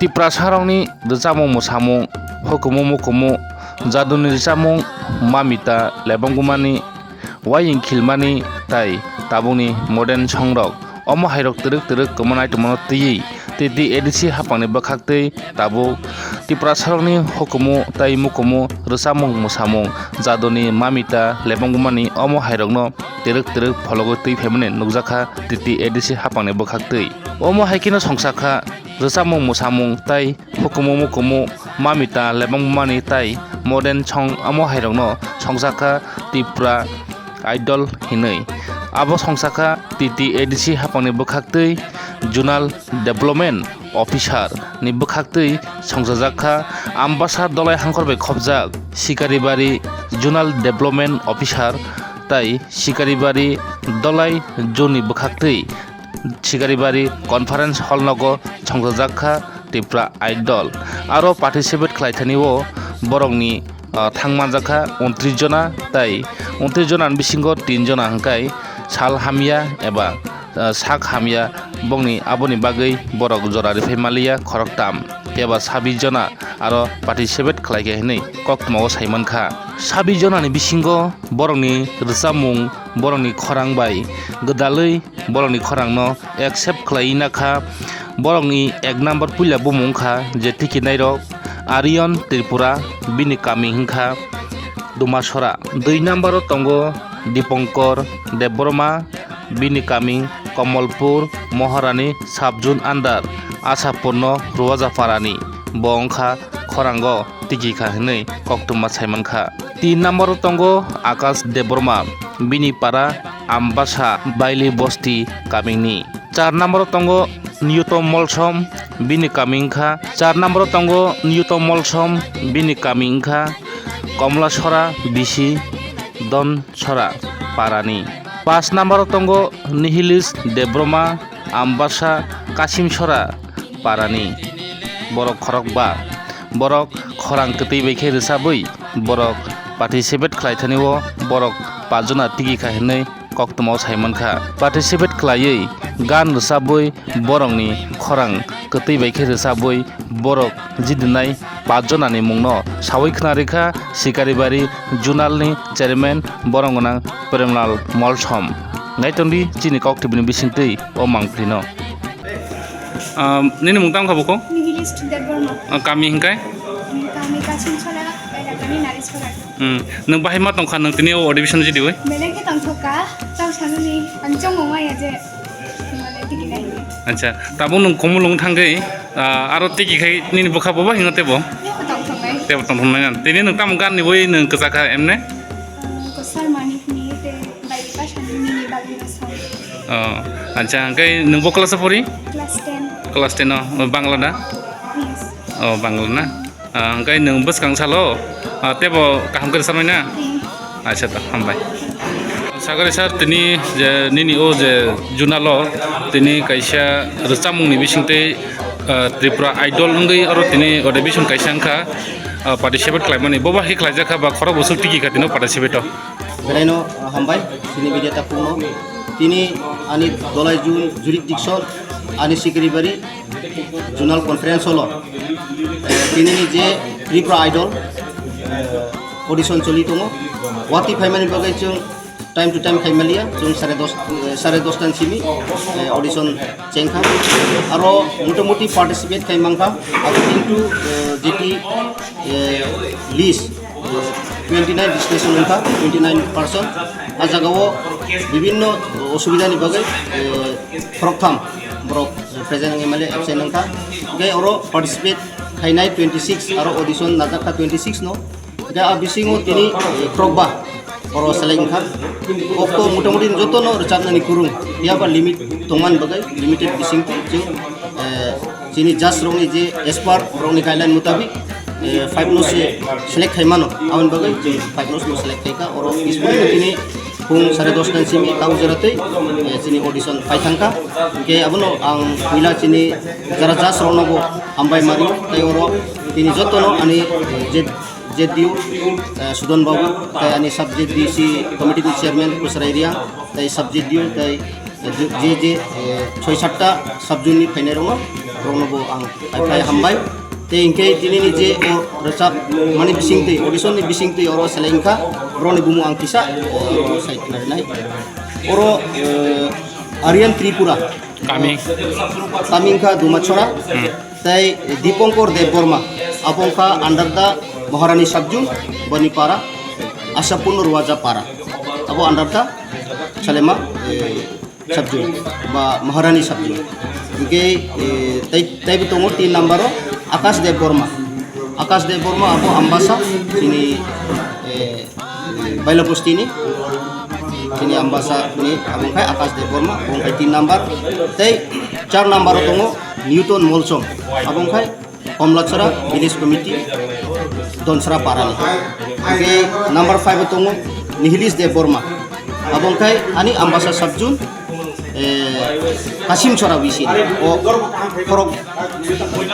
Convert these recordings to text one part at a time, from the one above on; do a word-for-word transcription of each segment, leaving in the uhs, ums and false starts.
Tiprasarokni rwchapmung mwsamung, hukumu mukumu, jaduni rwchapmung, mamita lebamgumani, waying khilmani tai tabukni modern songrok, omo hairok twrwk twrwk kwmanai tongmano twiwi T T A D C haphangni bwkhaktwi tabuk Tiprasarokni hukumu tai mukumu, rwchapmung mwsamung, jaduni mamita lebamgumani omo hairokno twrwk twrwk phologwi twi phaimani nukjakha T T A D C haphangni bwkhaktwi. Omo hai kheno songchakha rwchapmung mwsamung tai hukumu mukumu, mamita lebamgumani tai modern song omo hairokno songchakha Tripura Idol hinwi. Abo songchakha T T A D C haphangni bwkhaktwi Zonal Development Officer ni bwkhaktwi songchajakha Ambasa Dolai Hangkhor bai khopjak Sikaribari Zonal Development Officer tai Sikaribari Dolai Zone ni bwkhaktwi Sikaribari Conference Hall nogo songchajakha Tripura Idol. Aro participate khlaithani o borokni, ah, thang manjakha untris jona tai untris jona ni bisingo tin jona hwnkhe sal hamya eba, ah, sak hamya bongni aboni bagwi borok jora riphai maliya khoroktham eba sabis jona aro participate khlaikha hinwi koktwmao saimankha. Sabis jonani bisingo borokni rwchapmung, borokni khorang bai gwdalwi borokni khorangno accept khlaiwi nakha. Borokni ek number puila bumung wngkha je tikinairok Aryan Tripura, bini kami wngkha Dumasora. Dui number o tongo Dipankar Debbarma, bini kami Kamalpur Maharani sub-zone under Ashapurno Ruwajaparani. Bo wngkha khorango tikikha hinwi koktwma saimankha. Tin number o tongo Akash Debbarma, bini para Ambasa Baili Bosti kamingni. Char number o tongo Niyutom Molsom, bini kami wngkha. Char number o tongo Niyutom Molsom, bini kami wngkha Komlasora bisi Donsora parani. Pas number o tongo Nihilis Debbarma, Ambasa Kasimsora parani. Borok khorokba. Borok khorang kwtwi bai khe rwchabwi borok participate khlaithani o borok pachjona tigi kha hinwi koktwmao saimankha. Participate khlaiwi gan rwchabwi borokni khorang kwtwi bai khe rwchabwi borok jidinai pachjonani mungno sawi khna rikha Sikaribari Zonalni chairman borok gwnang Premlal Molsom. Naitongdi chini koktwbini bisingtwi o mangphlino. Ah, nini mung tamo kha buko? Nihilis Debbarma. Ah, kami hingkai? Kami Kasimsora, elakani Narisora. Hmm. Nwng bahai ma tongkha nwng tini o audition jidi oi? Belai khe tongthokha, tau sanani ang chongmung maya je, mane tigi nai. Acha, tabuk nwng Komolung thangwi, ah, aro tigi khai nini bwkha bobo hingo tebo? Tebo tongthoknai. Tebo tongthoknai na. Tini nwng tamo gan ni oi nwng kwchakha emne? Ang Kosar Manik ni te bai pasani nini bagwi na song. Oh, acha, hingke nwng bo class o pori? Class ten. Class ten o, Bangla da? Yes. Oh, Bangla na? Ah, hingke nwng bwskang salo, ah, tebo kaham khe rwcharmai na? Hmm. Acha, to, hambai. Sagari sir, tini je, nini o je Zonal o, tini kaisa rwchapmung ni bising tei, ah, Tripura Idol wngwi oro tini audition kaisa wngkha, ah, participate khlaimani. Bo ba khe khlaijak kha ba khorok bwswk tigi kha tino participate o. Belaino, ah, hambai, chini media takhukno. Tini ani Dolai Zone jurisdiction, ani Sikaribari Zonal Conference hall o, eh, tinini je Tripura Idol, eh, audition choli tongo. Watwi phaimani bagwi chwng time to time khaimaliya, chwng sare dos, eh, sare dos ta ni simi, eh, audition chengkha. Aro motamuti participate khaimangkha, according to, eh, jeti, eh, list. Twenty nine destination wngkha, twenty nine person. A jagao bibinno osubidani bagwi, eh, khoroktham borok present wngwi male absent wngkha. Hingke oro participate khainai twenty six, aro audition najakha twenty six no. Hingke a bisingo tini, eh, khorokba oro select wngkha. Okto motamuti jotono rwchapnani kwrwng, phiya ba limit tongmani bagwi, limited bising tong chwng, eh, chini judge rokni je as per borokni guideline mutabik, eh, five no se select khai mano, aboni bagwi chwng five no se select khai kha. Oro bispuri tini phung sare dos ta ni simi tau jora tei, eh, chini audition phai thang kha. Hingke abono ang puila chini jara judge rokno bo hambai mari tei oro tini jotono ani, eh, je Z D O, eh, Sudon Babu, tei ani sub Z D C committee ni chairman Kusrai Riang, tei sub Z D O, tei, eh, je, je, eh, soi satta sub zone ni phainai rokno, Borokno bo ang phai phai hambai. Tei hwnkhe tinini je o rwchap mani bisingtwi, audition ni bisingtwi oro seleng kha, borokni bumung ang kisa, eh, sai khna rinai. Oro, eh, Aryan Tripura. Kami? Kami wngkha Dumachora. Hmm. Tei Dipankar Debbarma, abo wngkha under the Maharani Sabjung, Banipara, Ashapurno Ruaja Para. Abo under the Salema, eh, Sabjung ba Maharani Sabjung. Hingke, eh, tai, taibo tongo tin number o Akash Debbarma. Akash Debbarma abo Ambasa, chini, eh, Baila Bosti ni, chini Ambasa ni, abo wngkha Akash Debbarma, abo wngkha tin number. Tei char number o tongo Newton Molsom, abo wngkha Komlachara Village Committee, Donsra Parani. Hingke number five o tongo Nihilis Debbarma. Abo wngkha ani Ambasa Sabjung, eh, Kasimchara V C. O khorok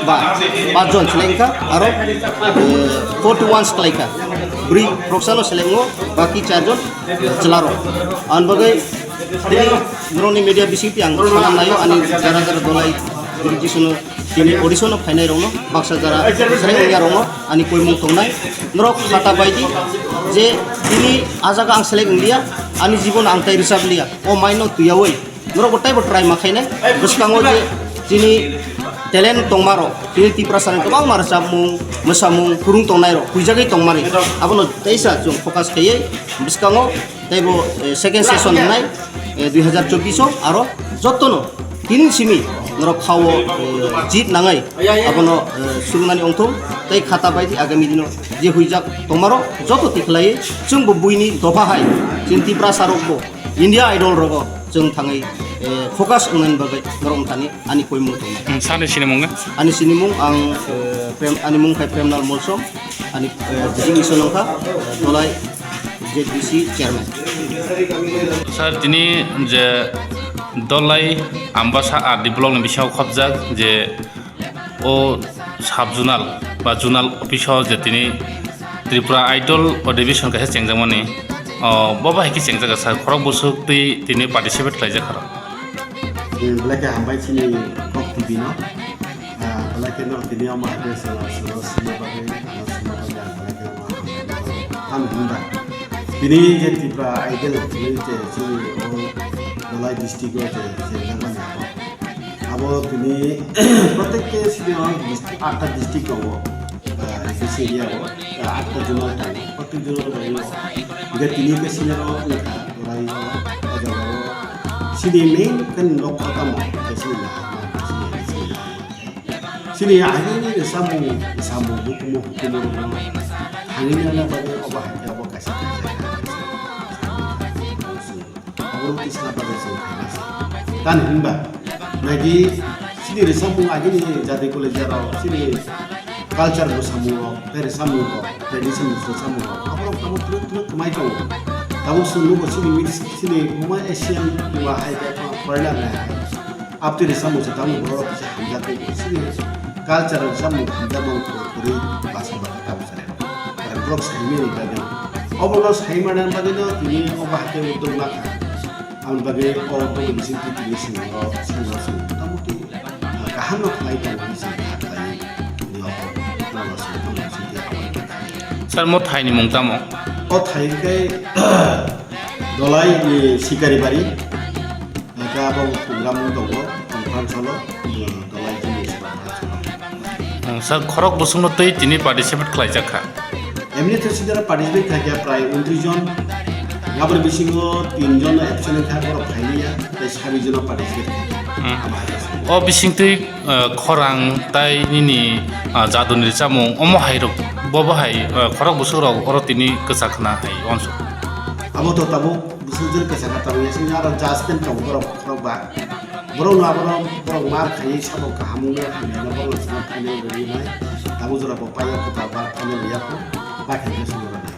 ba, pachjon seleng kha, aro, eh, forty one seleng kha. Bwrwi khoroksano selengo, baki charjon chwlarok. Ani bagwi tini norokni media bisingtwi ang sanam naio, ani jara jara dolai, bwrwi kisono Tini audition o phainai rokno baksa jara bwsai wngya rokno ani koimung tongnai. Norok khata baidi je tini ah jaga ang select wngya, ani jibon ang tai rwchap liya. O maino twiyawi norok bo taibo try ma khainai. Bwskango je tini talent tongma rok, tini Tiprasa ni kwbangma rwchapmung, mwsamung, kwrwng tongnai rok, huijagwi tongmani. Abono teisa chwng focus khaiwi bwskango teibo, eh, second session wngnai, eh, dui hazar chobbish o aro jotono tini simi norok khao, eh, jit nangai abono, eh, surunani ongthong tei khata bai di agami dino je huijak tongmaro joto tikhlai chwngbo buini dopha hai chini Tiprasa rokbo India Idol rogo chwng thangwi, eh, focus wngnani bagwi norok wngthani ani koimung tongo. Hmm, sani sinimung? Ani sinimung ang, eh, Prem, ani mung khai Premlal Molsom, ani, eh, designation wngkha, eh, Dolai Z B C chairman. Sir, tini je Dolai Ambasa R D block ni bisingo khopjak je o sub zonal ba zonal office o je tini Tripura Idol audition kaisa chengjakmani, o, bo bahai khe chengjak sir, khorok bwswk twi tini participate khlaijak kha. Belai khe hambai chini Kok T V no. Ah, belai khe no tini omo hai khe salo, salo sima bagwi, ano sima bagwi ang belai khe omo hambai. Tamo hwnba tini je Tripura Idol hinwi je chini o Dolai district o je, je nangmani abo. Abo tini protek ke sini o dist-, atta district tongo. Ah, bisi area o, ah, atta zonal tongo. Protek zonal tongo. Hingke tini ke sini o wngkha. Orai o, o jaga o sini main kan nok kota mo, ke sini na, sini, sini na. Sini agini samung, samung hukumu, hukumu no. Hangini na bagwi oba hangke oba kaisa kaisa. Obo tisna bagwi se. Tan hinba, nagi sini samung agini jadi kole jaro, sini culture bo samung o, tei samung o, tradition bo samung o. Aborok tamo twrwk twrwk kwmai tongo. Tabuk chwng nugo chini mix, chini muma Asian ba hai khe foreigner nai hai. Abtwi rwchapmung se tabuk borok kisa hamjak tei chini culture rwchapmung hamjakmung kwrwi bachai bakha tabuk chwrai rok. Borok saimani bagwi. Obono saimani bagwino tini obo hai khe uddog nakha. Aboni bagwi o uddog ni bisingtwi tini chwng o, chwng o chwng motamoti, ah, kaham no khlai tongo hinwi chwng kha khlai. Sir, mo thai ni mung tamo? O thai khe Dolai ni Sikari Bari. Khe abo program tongo, conference hall o, Dolai Junior Conference hall o. Sir, khorok bosongno twi tini participate khlaijak kha. Emni to sidara participate khlaikha prai untris jon. Aboni bisingo tin jon absent kha, borok phailiya, tei sabi jon participate khlaikha. Hmm. Abo hai khe. O bisingtwi, eh, khorang tai nini, ah, jaduni rwchapmung, omo hai rok, bo bo hai, eh, khorok bosong rok oro tini kwchak khna hai uansuk. Abo to tabuk bosong jil kwchak kha tabuk yasini aro judgment tongo borok khorok ba. Borok no abo borok mar khaiwi sabo kaham wngya hamya no borok no final rwui nai. Tabuk jora bo paiyok kwtal ba final rwya kho, ba khe khe swngo rwnai.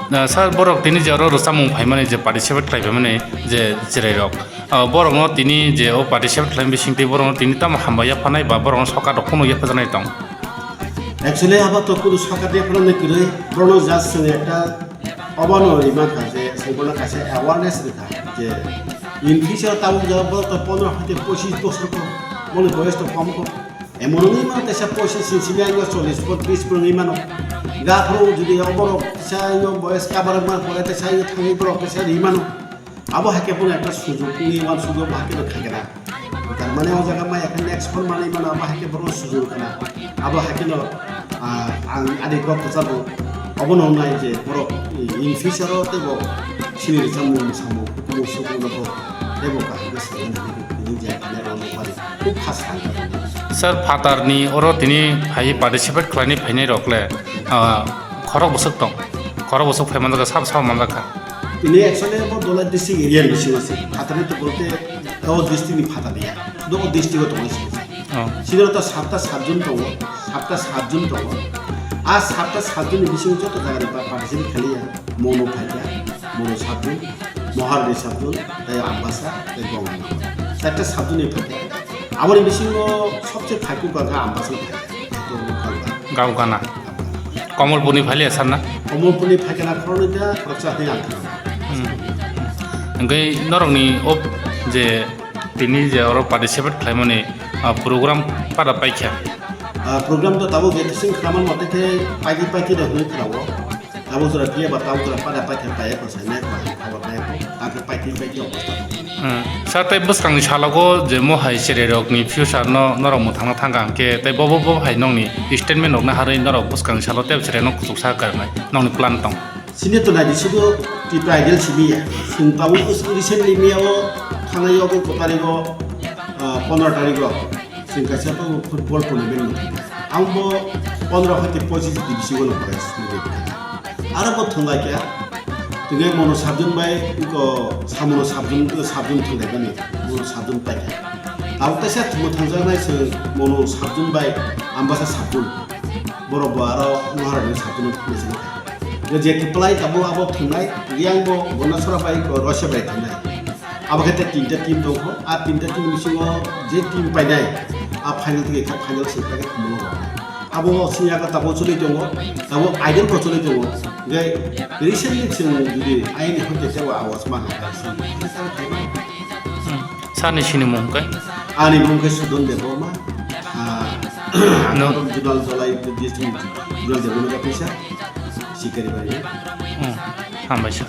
Na, sir, borok tini je oro rwchapmung phaimani je participate khlai phaimani je chwrai rok, ah, borok no tini je o participate khlai bising twi borok no tini tamo hambai yaphanai ba borok no sokat rok phunuk yaphajaknai tong? Actually, abo to kunu sokat yaphanani kwrwi, borok no just chwng ekta obo no rima kha je chwng bono kaisa awareness rwkha je in future tabuk jora borok to pondro haite pochis bosor ko, boni boyos to kom ko. Emon wngwi mano teisa poisis ni simi ang chollish pot bis wngwi mano. Gaphuru jodi oborok teisa ang boyes kabar wngma pore teisa ang thangwi borok teisa ri mano. Abo hai khe bono ekta sujok wngwi uansukgo bo hai khe no khaikhe na. Tar mane o jaga maya khe next phone manwi mano abo hai khe bono sujok kana. Abo hai khe no, ah, ang ani kok kwchar bo obono wngnai je borok in future o teibo chini rwchapmung samung kutung sukung no bo teibo kaham khe sanani hinwi tini je khe rwna pari. Khub khas kha. Sir, phatarni oro tini phai participate khlainai phainai rok le, ah, khorok bwswk tong? Khorok bwswk phai manjak kha, sabo sabo manjak kha. Tini actually bo Dholai district area ni bisingo se. Phatarni to bolte o district ni phatar ya. Sudo o district o tongo se. Oh. Sini ta satta satjon tongo, satta satjon tongo. A satta satjon ni bisingo joto jaga ni pa-, participate khaliya. Mono phaikha, Mono satjon, Mohardi satjon, tei Ambasa, tei Gonganagar. Chatta satjon ni phaikha. Aboni bisingo sobse phaikuk kha Ambasa phaikha. Gaukana. Komolpurni phailiya sanna? Komolpurni phaikha na khoroknwi da khoroksa hwnwi ang khna. Hmm. Hwnkhe norokni o je tini je oro participate khlaimani, ah, program pada paikha? Ah, program to tabuk je thesing khnaman mote khe paiki paiki da hwnwi khnao. Abo jora phiya ba tabuk jora pada paikha paiya ko sanai ko khobor nai ko ta khe paiki paiki obostha. Hmm. Sir, tei bwskangni salogo je mohai chererokni future no norok mwthangna thangkha hwnkhe tei bobo bo hai nongni statement rokna harwi norok bwskangni salo tei chererokno kuchuksa karnai nongni plan tong? Sini to naidi sudu Tipra Idol simi ya. Sing tabuk recently miya o thangnai yogo ko tarigo, ah, pondro tarigo. Sing kaisa to football tournament no thangkha. Ang bo pondro hwnkhe pochis division o parai sini. Aro bo thangkha kya? Tini Mono sabjon bai ko Samono sabjon, sabjon thangkha bani. Mono sabjon paikha. Tabuk kaisa thangma thangjaknai se Mono sabjon bai Ambasa sabjon. Borok bo aro Maharani sabjon thangkha. Yo je kiplai tabuk abo thangnai, yang bo Gondasora bai ko Rosia bai thangnai. Abo khe tei tinta team tongkho, a tinta team bisingo je team painai, a final thangwi kha final se paikha thumung rok. Abo sini aga tabuk choli tongo, tabuk idol ko choli tongo. Hwnkhe recently chwng jodi ayni hwnkhe tebo awas ma ha. Hmm. Sir ni sinimung khe? Ani mung khe Sudon Debbarma. Ah, no. Zonal Dholai district Zonal Debbarma kaisa. Sikari bari. Hmm. Hambai sir.